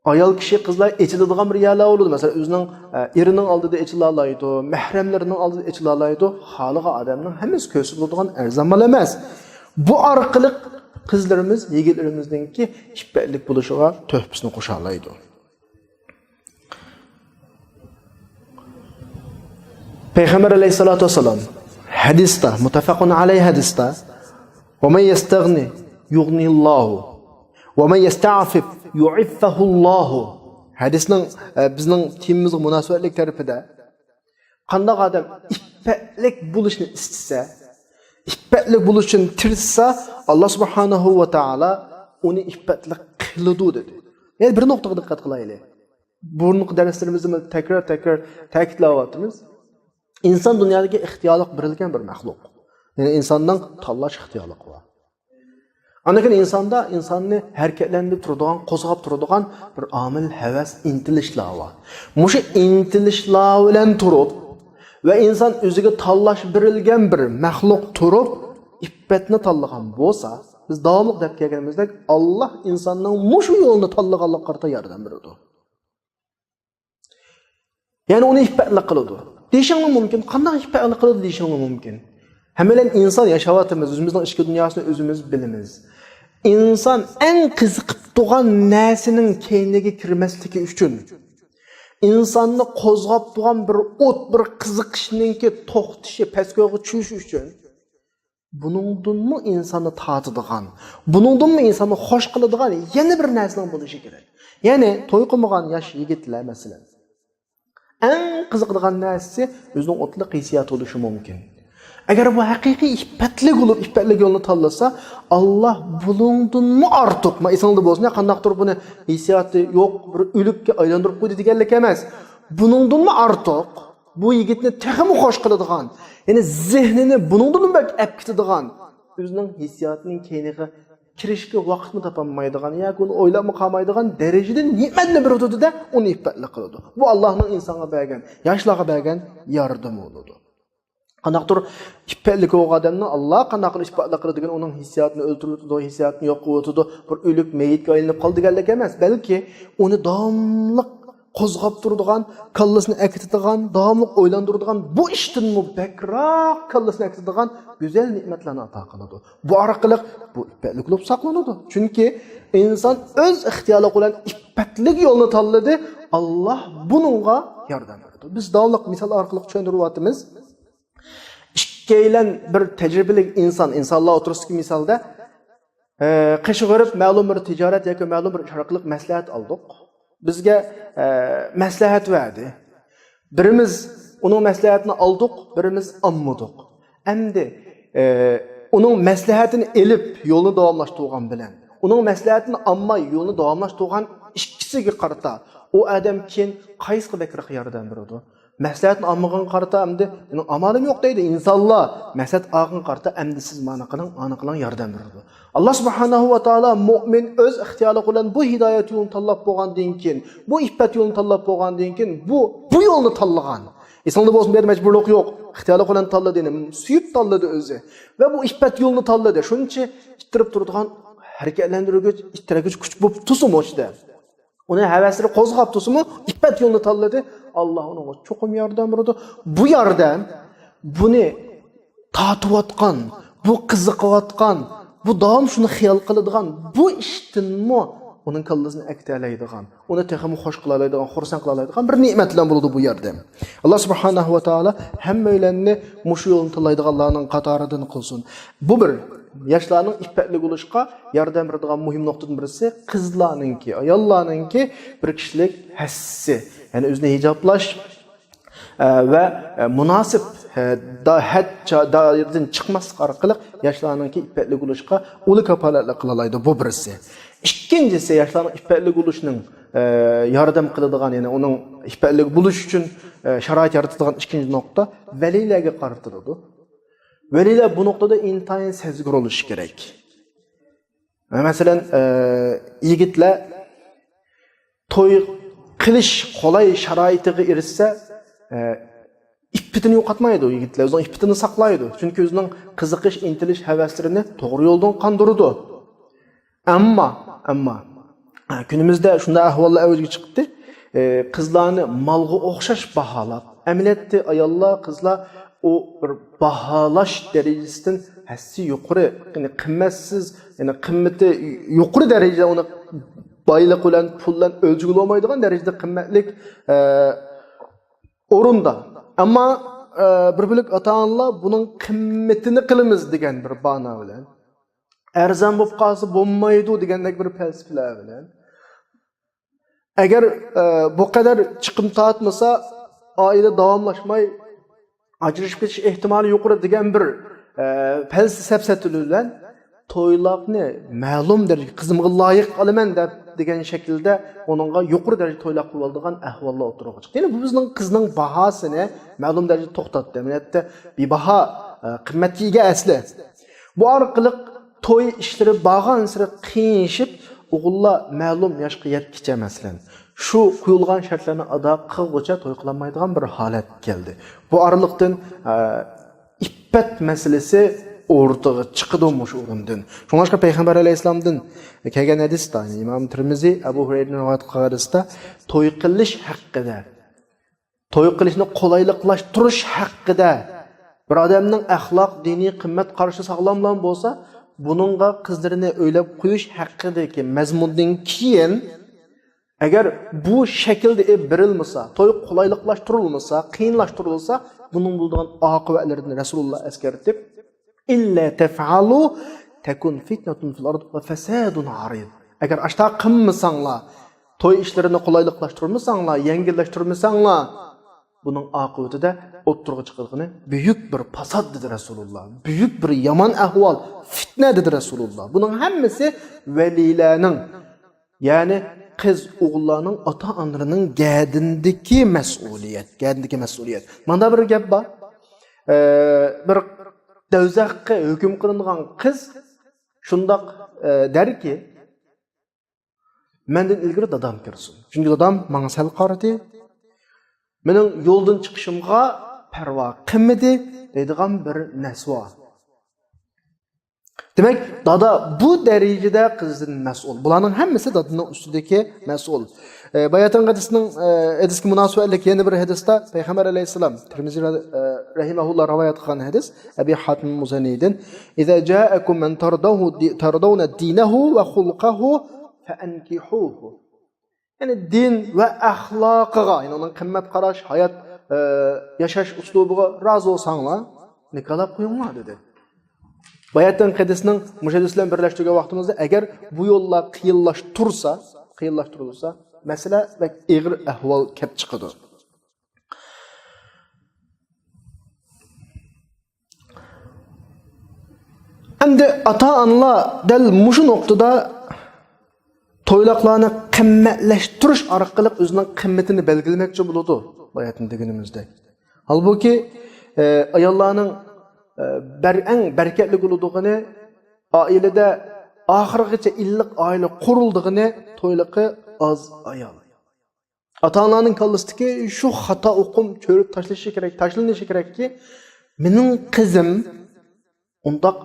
ئايال كىشى، قىزلار ئېچىلىدىغان بىر يەرلەر بولىدۇ. مەسىلەن، ئۆزىنىڭ، ئە، ئېرىنىڭ ئالدىدا ئېچىلالايدۇ، مەھرەملىرىنىڭ ئالدىدا ئېچىلالايدۇ. خالىغان ئادەمنىڭ ھەممىسى كۆرسە بولىدىغان ئەرزان مال ئەمەس. بۇ ئارقىلىق قىزلىرىمىز، يىگىتلىرىمىزنىڭكى ئىپپەتلىك بولۇشىغا تۆھپىسىنى قوشالايدۇ. پەيغەمبەر ئەلەيھىسسالاتۇ ۋەسسالام ھەدىستە، مۇتتەفەقۇن ئەلەيھ ھەدىستە، «ومن يستغن يغنه الله، ومن يستعفف يعفه الله» ھەدىسنىڭ، ئە، بىزنىڭ تېمىمىزغا مۇناسىۋەتلىك تەرىپىدە، قانداق ئادەم ئىپپەتلىك بولۇشنى ئىستىسە، ئىپپەتلىك بولۇش ئۈچۈن تىرىشسا، ئاللا سۇبھانەھۇ ۋە تائالا ئۇنى ئىپپەتلىك قىلىدۇ، دېدى. يەنە بىر نۇقتىغا دىققەت قىلايلى. بۇرۇنقى دەرسلىرىمىزدە تەكرار-تەكرار تەكىتلەۋاتىمىز. ئىنسان دۇنيادىكى ئىختىيارلىق بېرىلگەن بىر مەخلۇق. يەنى ئىنساننىڭ تاللاش ئىختىيارلىقى بار. ئاندىن كېيىن ئىنساندا ئىنساننى ھەرىكەتلەندۈرۈپ تۇرىدىغان، قوزغاپ تۇرىدىغان بىر ئامىل، ھەۋەس، ئىنتىلىشلار بار. مۇشۇ ئىنتىلىشلار بىلەن تۇرۇپ ۋە ئىنسان ئۆزىگە تاللاش بېرىلگەن بىر مەخلۇق تۇرۇپ، ئىپپەتنى تاللىغان بولسا، بىز داۋاملىق دەپ كەلگىنىمىزدەك، ئاللا ئىنساننىڭ مۇشۇ يولنى تاللىغانلىقىغا قارىتا ياردەم بېرىدۇ. يەنى ئۇنى ئىپپەتلىك قىلىدۇ دېيىشىڭمۇ مۇمكىن. قانداق ئىپپەتلىك قىلىدۇ دېيىشىڭمۇ مۇمكىن. ھەممەيلەن ئىنسان ياشاۋاتىمىز، ئۆزىمىزنىڭ ئىچكى دۇنياسىنى ئۆزىمىز بىلىمىز. ئىنسان ئەڭ قىزىقىپ تۇرغان نەرسىنىڭ كەينىگە كىرمەسلىكى ئۈچۈن، ئىنساننى قوزغاپ تۇرغان بىر ئوت، بىر قىزىقىشنىڭكى توختىشى، پەسكويغا چۈشۈشى ئۈچۈن، بۇنىڭدىنمۇ ئىنساننى تارتىدىغان، بۇنىڭدىنمۇ ئىنساننى خوش قىلىدىغان يەنە بىر نەرسىنىڭ بولۇشى كېرەك. يەنى توي قىلمىغان ياش يىگىتلەر، مەسىلەن، ئەڭ قىزىقىدىغان نەرسىسى ئۆزىنىڭ ئوتلۇق ھېسسىياتى بولۇشى مۇمكىن. ئەگەر بۇ ھەقىقىي ئىپپەتلىك بولۇپ، ئىپپەتلىك يولنى تاللىسا، ئاللا بۇنىڭدىنمۇ ئارتۇق، ما ئېسىڭدە بولسۇن، قانداقتۇر بۇنى ھېسسىياتى يوق بىر ئۆلۈككە ئايلاندۇرۇپ قويدى دېگەنلىك ئەمەس. بۇنىڭدىنمۇ ئارتۇق، بۇ يىگىتنى تېخىمۇ خوش قىلىدىغان، يەنى زېھنىنى بۇنىڭدىنمۇ بەك ئەپ كېتىدىغان، ئۆزىنىڭ ھېسسىياتىنىڭ كەينىگە كىرىشكە ۋاقىتمۇ تاپالمايدىغان ياكى ئۇنى ئويلاپمۇ قالمايدىغان دەرىجىدە نېمەتنى بېرىدۇ-دە، ئۇنى ئىپپەتلىك قىلىدۇ. بۇ ئاللانىڭ ئىنسانغا بەرگەن، ياشلارغا بەرگەن ياردىمى بولىدۇ. قانداقتۇر ئىپپەتلىك بولغان ئادەمنى ئاللا قانداق قىلىپ ئىپپەتلىك قىلىدۇ دېگەن ئۇنىڭ ھېسسىياتىنى ئۆلتۈرۈۋېتىدۇ، ھېسسىياتىنى يوق قىلىۋېتىدۇ، بىر ئۆلۈك مېيىتكە ئايلىنىپ قالدى دېگەنلىك ئەمەس، بەلكى ئۇنى داۋاملىق قوزغاپ تۇرىدىغان، كاللىسىنى ئەكېتىدىغان، داۋاملىق ئويلاندۇرىدىغان، بۇ ئىشتىنمۇ بەكرەك كاللىسىنى ئەكېتىدىغان گۈزەل نېمەتلەرنى ئاتا قىلىدۇ. بۇ ئارقىلىق بۇ ئىپپەتلىك بولۇپ ساقلىنىدۇ. چۈنكى ئىنسان ئۆز ئىختىيارلىقى بىلەن ئىپپەتلىك يولنى تاللىدى، ئاللا بۇنىڭغا ياردەم بېرىدۇ. بىز داۋاملىق مىسال ئارقىلىق چۈشەندۈرۈۋاتىمىز. ئىككىيلەن بىر تەجرىبىلىك ئىنسان، ئىنسانلار ئوتتۇرىسىدىكى مىسالدا، ئە، قېشى غېرىب مەلۇم بىر تىجارەت ياكى مەلۇم بىر ئىش ئارقىلىق مەسلىھەت ئالدۇق. بىزگە، ئە، مەسلىھەت بەردى. بىرىمىز ئۇنىڭ مەسلىھەتىنى ئالدۇق، بىرىمىز ئالمىدۇق. ئەمدى، ئە، ئۇنىڭ مەسلىھەتىنى ئېلىپ يولنى داۋاملاشتۇرغان بىلەن ئۇنىڭ مەسلىھەتىنى ئالماي يولنى داۋاملاشتۇرغان ئىككىسىگە قارىتا ئۇ ئادەم كېيىن قايسىغا بەكرەك ياردەم بېرىدۇ؟ مەسلىھەتنى ئالمىغانغا قارىتا ئەمدى مېنىڭ ئامالىم يوق دەيدۇ ئىنسانلار. مەسلىھەت ئالغانغا قارىتا ئەمدى سىز مانا قىلىڭ، ئانا قىلىڭ، ياردەم بېرىدۇ. ئاللا سۇبھانەھۇ ۋە تائالا مۇئمىن ئۆز ئىختىيارلىقى بىلەن بۇ ھىدايەت يولىنى تاللاپ بولغاندىن كېيىن، بۇ ئىپپەت يولىنى تاللاپ بولغاندىن كېيىن، بۇ، بۇ يولنى تاللىغان. ئېسىڭدە بولسۇن، بۇ يەردە مەجبۇرلۇق يوق. ئىختىيارلىقى بىلەن تاللىدى، يەنى سۆيۈپ تاللىدى ئۆزى. ۋە بۇ ئىپپەت يولىنى تاللىدى. شۇنچە ئىتتىرىپ تۇرىدىغان ھەرىكەتلەندۈرگۈچ، ئىتتىرگۈچ كۈچ بولۇپ تۇرسىمۇ ئىچىدە. ئۇنى ھەۋەسلىرى قوزغاپ تۇرسىمۇ، ئىپپەت يولىنى تاللىدى. ئاللا ئۇنىڭغا چوقۇم ياردەم بېرىدۇ. بۇ ياردەم بۇنى تارتىۋاتقان، بۇ قىزىقىۋاتقان، بۇ داۋام شۇنى خىيال قىلىدىغان، بۇ ئىشتىنمۇ ئۇنىڭ كاللىسىنى ئەكېتەلەيدىغان، ئۇنى تېخىمۇ خۇش قىلالايدىغان، خۇرسەن قىلالايدىغان بىر نېمەت بىلەن بولىدۇ بۇ ياردەم. ئاللا سۇبھانەھۇ ۋە تائالا ھەممەيلەننى مۇشۇ يولنى تاللايدىغانلارنىڭ قاتارىدىن قىلسۇن. بۇ بىر، ياشلارنىڭ ئىپپەتلىك بولۇشقا ياردەم بېرىدىغان مۇھىم نۇقتىدىن بىرسى قىزلارنىڭكى، ئاياللارنىڭكى بىر كىشىلىك ھەسسىسى. يەنى ئۆزىنى ھىجابلاش، ئە، ۋە، ئە، مۇناسىپ، ئە، دا-، ھەد چا-، دائىرىدىن چىقماسلىق ئارقىلىق ياشلارنىڭكى ئىپپەتلىك بولۇشقا ئۇلۇ كاپالەتلىك قىلالايدۇ. بۇ بىرسى. ئىككىنچىسى، ياشلارنىڭ ئىپپەتلىك بولۇشىنىڭ، ئە، ياردەم قىلىدىغان، يەنى ئۇنىڭ ئىپپەتلىك بولۇشى ئۈچۈن، ئە، شارائىت يارىتىدىغان ئىككىنچى نۇقتا ۋەلىيلەرگە قارىتىلىدۇ. ۋەلىيلەر بۇ نۇقتىدا ئىنتايىن سەزگۈر بولۇشى كېرەك. مەسىلەن، ئە، يىگىتلەر توي قىلىش قولاي شارائىتىغا ئېرىشسە، ئە، ئىپپىتىنى يوقاتمايدۇ يىگىتلەر، ئۆزىنىڭ ئىپپىتىنى ساقلايدۇ. چۈنكى ئۆزىنىڭ قىزىقىش، ئىنتىلىش ھەۋەسلىرىنى توغرا يولدىن قاندۇرىدۇ. ئەمما، ئەمما، ھە، كۈنىمىزدە شۇنداق ئەھۋاللار ئەۋجىگە چىقتى. ئى، قىزلارنى مالغا ئوخشاش باھالاپ، ئەمەلىيەتتە ئاياللار، قىزلار ئۇ بىر باھالاش دەرىجىسىدىن ھەسسە يۇقىرى، يەنى قىممەتسىز، يەنى قىممىتى يۇقىرى دەرىجىدە ئۇنى بايلىق بىلەن، پۇل بىلەن ئۆلچىگىلى بولمايدىغان دەرىجىدە قىممەتلىك، ئە، ئورۇندا. ئەمما، ئە، بىر بۆلەك ئاتا-ئانىلار بۇنىڭ قىممىتىنى قىلىمىز دېگەن بىر بانا بىلەن، ئەرزان بولۇپ قالسا بولمايدۇ دېگەندەك بىر پەلسەپىلەر بىلەن، ئەگەر، ئە، بۇ قەدەر چىقىم تارتمىسا، ئائىلە داۋاملاشماي، ئاجرىشىپ كېتىش ئېھتىمالى يۇقىرى دېگەن بىر، ئە، پەلسەپە سەپسەتىلىرى بىلەن تويلاقنى مەلۇم دەرىجىدە قىزىمغا لايىق قىلىمەن دەپ دېگەن شەكىلدە ئۇنىڭغا يۇقىرى دەرىجىدە تويلاق قىلىۋالىدىغان ئەھۋاللار ئوتتۇرىغا چىقتى. يەنى بۇ بىزنىڭ قىزنىڭ باھاسىنى مەلۇم دەرىجىدە توختاتتى. ئەمەلىيەتتە بىباھا، ئە، قىممەتكە ئىگە ئەسلى. بۇ ئارقىلىق توي ئىشلىرى بارغانسېرى قىيىنلىشىپ، ئوغۇللار مەلۇم ياشقا يەتكىچە، مەسىلەن، شۇ قويۇلغان شەرتلەرنى ئادا قىلغۇچە توي قىلالمايدىغان بىر ھالەت كەلدى. بۇ ئارىلىقتىن، ئە، ئىپپەت مەسىلىسى ئوتتۇرىغا چىقىدۇ مۇشۇ ئورۇندىن. شۇڭلاشقا پەيغەمبەر ئەلەيھىسسالامدىن كەلگەن ھەدىستە، يەنى ئىمام تىرمىزى ئەبۇ ھۇرەيرىدىن رىۋايەت قىلغان ھەدىستە توي قىلىش ھەققىدە، توي قىلىشنى قولايلىقلاشتۇرۇش ھەققىدە، بىر ئادەمنىڭ ئەخلاق، دىنىي قىممەت قارىشى ساغلاملا بولسا، بۇنىڭغا قىزلىرىنى ئۆيلەپ قويۇش ھەققىدىكى مەزمۇندىن كېيىن، ئەگەر بۇ شەكىلدە ئېلىپ بېرىلمىسا، توي قولايلىقلاشتۇرۇلمىسا، قىيىنلاشتۇرۇلسا، بۇنىڭ بولىدىغان ئاقىۋەتلىرىنى رەسۇلۇللا ئەسكەرتىپ، «إلا تفعلوا تكن فتنة في الأرض وفساد عريض.» ئەگەر ئاشتا قىلمىساڭلار، توي ئىشلىرىنى قولايلىقلاشتۇرمىساڭلار، يەڭگىللەشتۈرمىسەڭلار، بۇنىڭ ئاقىۋىتىدە ئوتتۇرىغا چىقىدىغىنى بۈيۈك بىر پاسات، دېدى رەسۇلۇللا. بۈيۈك بىر يامان ئەھۋال، فىتنە، دېدى رەسۇلۇللا. بۇنىڭ ھەممىسى ۋەلىيلەرنىڭ، يەنى قىز ئوغۇللارنىڭ ئاتا-ئانىلىرىنىڭ گەدىنىدىكى مەسئۇلىيەت، گەدىنىدىكى مەسئۇلىيەت. ماندا بىر گەپ بار. ئە، بىر دوزاخقا ھۆكۈم قىلىنغان قىز شۇنداق، ئە، دەركى، مەندىن ئىلگىرى دادام كىرسۇن. چۈنكى دادام ماڭا سەل قارىدى. مېنىڭ يولدىن چىقىشىمغا پەرۋا قىلمىدى دەيدىغان بىر نەرسە بار. دېمەك، دادا بۇ دەرىجىدە قىزدىن مەسئۇل. بۇلارنىڭ ھەممىسى دادىنىڭ ئۈستىدىكى مەسئۇل. ئە، باياتىنقى ھەدىسنىڭ، ئە، ھەدىسكە مۇناسىۋەتلىك يەنە بىر ھەدىستە پەيغەمبەر ئەلەيھىسسالام، تىرمىزى، ئە، رەھىمەھۇللا رىۋايەت قىلغان ھەدىس، ئەبى ھاتىم مۇزەنىدىن، «إذا جاءكم من ترضوه دي-، ترضون دينه وخلقه فأنكحوه.» يەنى دىن ۋە ئەخلاقىغا، يەنى ئۇنىڭ قىممەت قاراش، ھايات، ئە، ياشاش ئۇسلۇبىغا رازى بولساڭلار، نىكاھلاپ قويۇڭلار، دېدى. باياتىنقى ھەدىسنىڭ مۇشۇ ھەدىس بىلەن بىرلەشتۈرگەن ۋاقتىمىزدا، ئەگەر بۇ يوللار قىيىنلاشتۇرسا، قىيىنلاشتۇرۇلسا، مەسىلە بەك ئېغىر ئەھۋال كەپ چىقىدۇ. ئەمدى ئاتا-ئانىلار دەل مۇشۇ نۇقتىدا تويلۇقلارنى قىممەتلەشتۈرۈش ئارقىلىق ئۆزىنىڭ قىممىتىنى بەلگىلىمەكچى بولىدۇ، باياتىن دېگىنىمىزدەك. ھالبۇكى، ئە، ئاياللارنىڭ، ئە، بەر-، ئەڭ بەرىكەتلىك بولىدىغىنى، ئائىلىدە ئاخىرغىچە ئىللىق ئائىلە قۇرۇلىدىغىنى تويلۇقى ئاز ئايال. ئاتا-ئانىلارنىڭ كاللىسىدىكى شۇ خاتا ئۇقۇم چۆرۈپ تاشلىشى كېرەك، تاشلىنىشى كېرەككى، مېنىڭ قىزىم ئۇنداق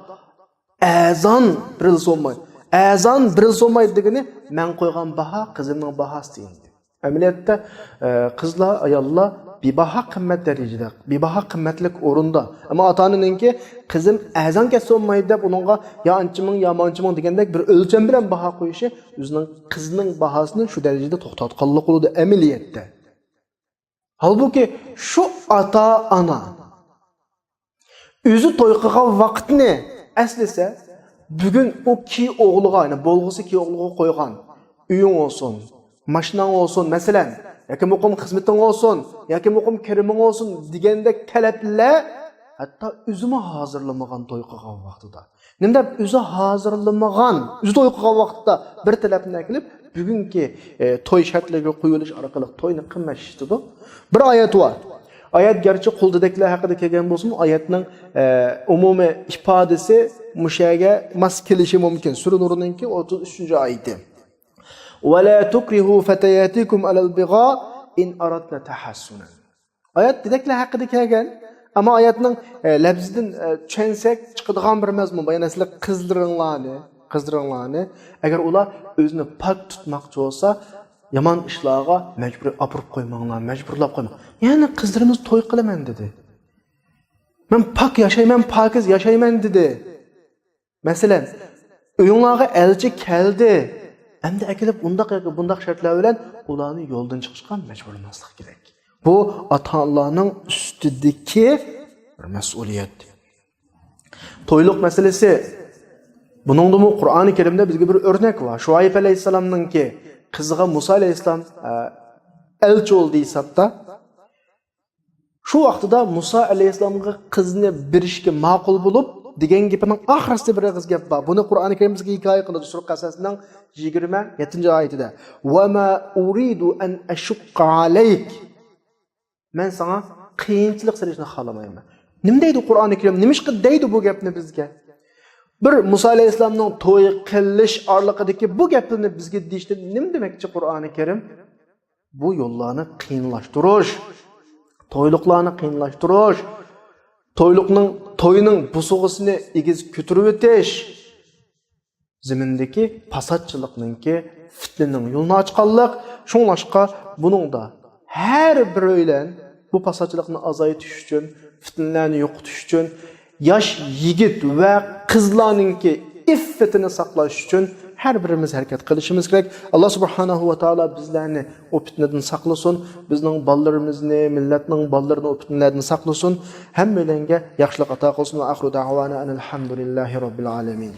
ئەرزان بىرىلسە بولمايدۇ. ئەرزان بىرىلسە بولمايدۇ دېگىنى، مەن قويغان باھا قىزىمنىڭ باھاسى دېگەن. ئەمەلىيەتتە، ئە، قىزلار، ئاياللار بىباھا قىممەت دەرىجىدە، بىباھا قىممەتلىك ئورۇندا. ئەمما ئاتا-ئانىنىڭكى قىزىم ئەرزان كەتسە بولمايدۇ دەپ ئۇنىڭغا يا ئانچە مىڭ، يا مانچە مىڭ دېگەندەك بىر ئۆلچەم بىلەن باھا قويۇشى ئۆزىنىڭ قىزىنىڭ باھاسىنى شۇ دەرىجىدە توختاتقانلىق بولىدۇ ئەمەلىيەتتە. ھالبۇكى، شۇ ئاتا-ئانا ئۆزى توي قىلغان ۋاقىتنى ئەسلىسە، بۈگۈن ئۇ كىي ئوغلىغا، يەنى بولغۇسى كىي ئوغلىغا قويغان ئۆيۈڭ بولسۇن، ماشىناڭ بولسۇن، مەسىلەن، ياكى مۇقىم خىزمىتىڭ بولسۇن، ياكى مۇقىم كىرىمىڭ بولسۇن دېگەندەك تەلەپلەر، ھەتتا ئۆزىمۇ ھازىرلىمىغان توي قىلغان ۋاقتىدا. نېمە دەپ ئۆزى ھازىرلىمىغان، ئۆزى توي قىلغان ۋاقىتتا بىر تەلەپنى ئەكېلىپ، بۈگۈنكى، ئە، توي شەرتلىرىگە قويۇۋېلىش ئارقىلىق توينى قىممەتلىشىتىدۇ. بىر ئايەت بار. ئايەت گەرچە قۇل دېدەكلەر ھەققىدە كەلگەن بولسىمۇ، ئايەتنىڭ، ئە، ئومۇمىي ئىپادىسى مۇشۇ يەرگە ماس كېلىشى مۇمكىن. سۈرە نۇرنىڭكى ئوتتۇز ئۈچىنچى ئايىتى. «ولا تكرهوا فتياتكم على البغاء إن أردن تحصنا.» ئايەت دېدەكلەر ھەققىدە كەلگەن، ئەمما ئايەتنىڭ، ئە، لەپزىدىن، ئە، چۈشەنسەك چىقىدىغان بىر مەزمۇن بار. يەنى سىلەر قىزلىرىڭلارنى، قىزلىرىڭلارنى، ئەگەر ئۇلار ئۆزىنى پاك تۇتماقچى بولسا، يامان ئىشلارغا مەجبۇرىي ئاپىرىپ قويماڭلار، مەجبۇرلاپ قويماڭ. يەنى قىزلىرىمىز توي قىلىمەن دېدى. مەن پاك ياشايمەن، پاكىز ياشايمەن دېدى. مەسىلەن، ئۆيۈڭلارغا ئەلچى كەلدى. ئەمدى ئەكېلىپ ئۇنداق ياكى بۇنداق شەرتلەر بىلەن ئۇلارنى يولدىن چىقىشقا مەجبۇرلىماسلىق كېرەك. بۇ ئاتا-ئانىلارنىڭ ئۈستىدىكى بىر مەسئۇلىيەت. تويلۇق مەسىلىسى. بۇنىڭدىمۇ قۇرئانى كەرىمدە بىزگە بىر ئۆرنەك بار. شۇئەيب ئەلەيھىسسالامنىڭكى قىزىغا مۇسا ئەلەيھىسسالام، ئە، ئەلچى بولدى ھېسابتا. شۇ ۋاقتىدا مۇسا ئەلەيھىسسالامغا قىزنى بېرىشكە ماقۇل بولۇپ دېگەن گېپىنىڭ ئاخىرىسىدا بىر ئېغىز گەپ بار. بۇنى قۇرئانى كەرىم بىزگە ھېكايە قىلىدۇ. سۈرە قەسەسنىڭ يىگىرمە يەتتىنچى ئايىتىدە. «وما أريد أن أشق عليك.» مەن ساڭا قىيىنچىلىق سېلىشنى خالىمايمەن. نېمە دەيدۇ قۇرئانى كەرىم؟ نېمىشقا دەيدۇ بۇ گەپنى بىزگە؟ بىر مۇسا ئەلەيھىسسالامنىڭ توي قىلىش ئارىلىقىدىكى بۇ گەپلىرىنى بىزگە دېيىشتىن نېمە دېمەكچى قۇرئانى كەرىم؟ بۇ يوللارنى قىيىنلاشتۇرۇش، تويلۇقلارنى قىيىنلاشتۇرۇش، تويلۇقنىڭ، توينىڭ بوسۇغىسىنى ئېگىز كۆتۈرۈۋېتىش، زېمىندىكى پاساتچىلىقنىڭكى، پىتنىنىڭ يولىنى ئاچقانلىق. شۇڭلاشقا بۇنىڭدا ھەر بىرەيلەن بۇ پاساتچىلىقنى ئازايتىش ئۈچۈن، پىتنىلەرنى يوقىتىش ئۈچۈن، ياش يىگىت ۋە قىزلارنىڭكى ئىففىتىنى ساقلاش ئۈچۈن ھەر بىرىمىز ھەرىكەت قىلىشىمىز كېرەك. ئاللا سۇبھانەھۇ ۋە تائالا بىزلەرنى ئۇ پىتنىدىن ساقلىسۇن، بىزنىڭ بالىلىرىمىزنى، مىللەتنىڭ بالىلىرىنى ئۇ پىتنىلەردىن ساقلىسۇن، ھەممەيلەنگە ياخشىلىق ئاتا قىلسۇن. ۋە ئاخىرۇ دەئۋانا ئەنىل ھەمدۇلىللاھى رەببىل ئالەمىن.